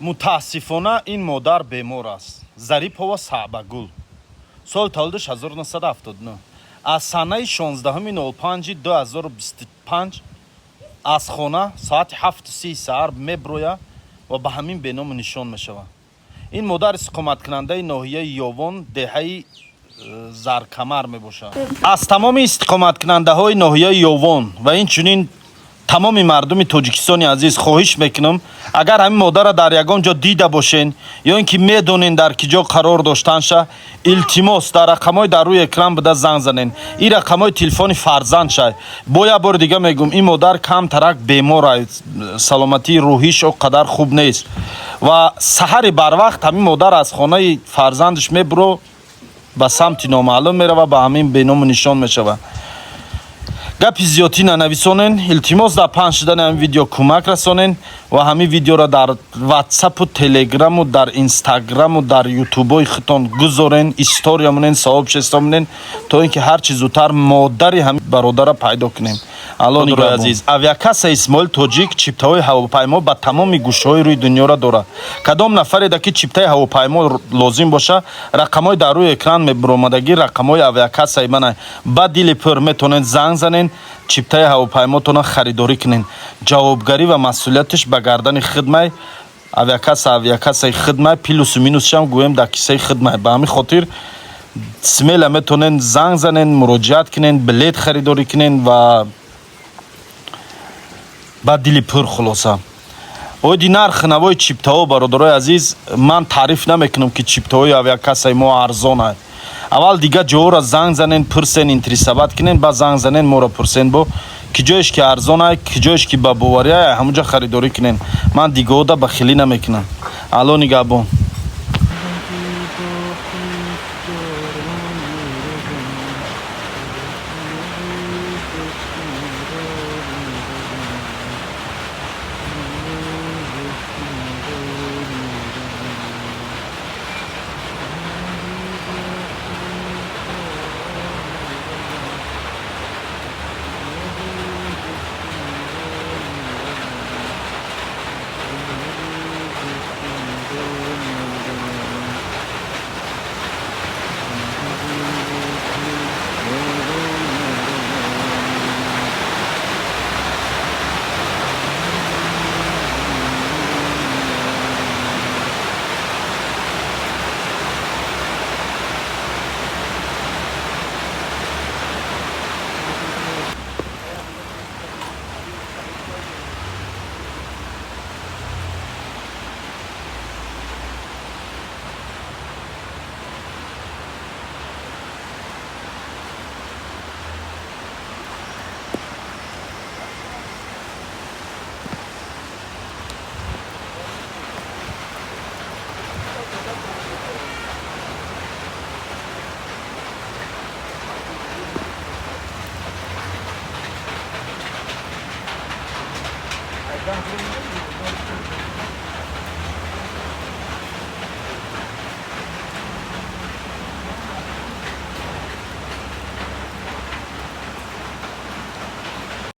Мутаассифона, ин модар бемор аст. Зарипова Саъбагул, соли таваллудаш 1979, аз санаи 16.05.2025 аз хона соати 7:30 саҳар меброя ва ба ҳамин беному нишон мешавад. Ин модар истиқоматкунандаи ноҳияи Ёвон, деҳаи Заркамар мебошад. Аз тамоми истиқоматкунандаҳои ноҳияи Ёвон ва инчунин тамоми мардуми Тоҷикистони азиз хоҳиш мекунам, агар ҳамин модарро дар ягон ҷо дида бошен ё ин ки медонен дар ки ҷо қарор доштанша, илтимос, дар рақамҳои дар рӯи экран буда занг занен. Ин рақамҳои телефони фарзандша. Бо як бори дига мегӯм, ин модар камтарак бемор, саломатии рӯҳиш о қадар хуб нест ва саҳари барвақт ҳамин модар аз хонаи фарзандаш мебуро, ба самти номаълум мерава, ба ҳамин беному нишон мешавад. Гапи зиёдтӣ нанависонен, илтимос, дар паҳн шудани ҳамин видео кӯмак расонен ва ҳамин видеоро дар Ватсапу, Телеграму, дар Инстаграму, дар Ютубои худтон гузорен, история монен, сообщество монен, то ин ки ҳарчи зудтар модари ҳамин бародара пайдо кунем. Алло нигаҳбон. Азиз, авиакасса Исмоил Тоҷик чиптаҳои ҳавопаймо ба тамоми гӯшаҳои рӯи дунёро дорад. Кадом нафареда ки чиптаи ҳавопаймо лозим боша, рақамҳои дар рӯи экран мебуромадагӣ рақамҳои авиакассаи мана. Ба дили пур метавонед занг занен, чиптаи ҳавопаймотонро харидорӣ кунен. Ҷавобгарӣ ва масъулияташ ба гардани хидмай. Авиакасса авиакассаи хидмай, плюсу минусшам гӯем дар киссаи хидмай. Ба ҳамин хотир смело метавонен занг занен, муроҷиат кунен, билет харидорӣ кунен ва ба дили пур. Хулоса, оиди нархи навои чиптаҳо, бародарои азиз, ман таъриф намекунам, ки чиптаҳои авиакассаи мо арзонанд. Аввал дигар ҷоҳоро занг занен, пурсен, интересовать кунен, баъд занг занен, моро пурсен, бо ки ҷоеш ки арзонай, ки ҷоеш ки ба бовария, ҳамунҷа харидорӣ кунен. Ман дигаода бахилӣ намекунам. Алло нигаҳбон.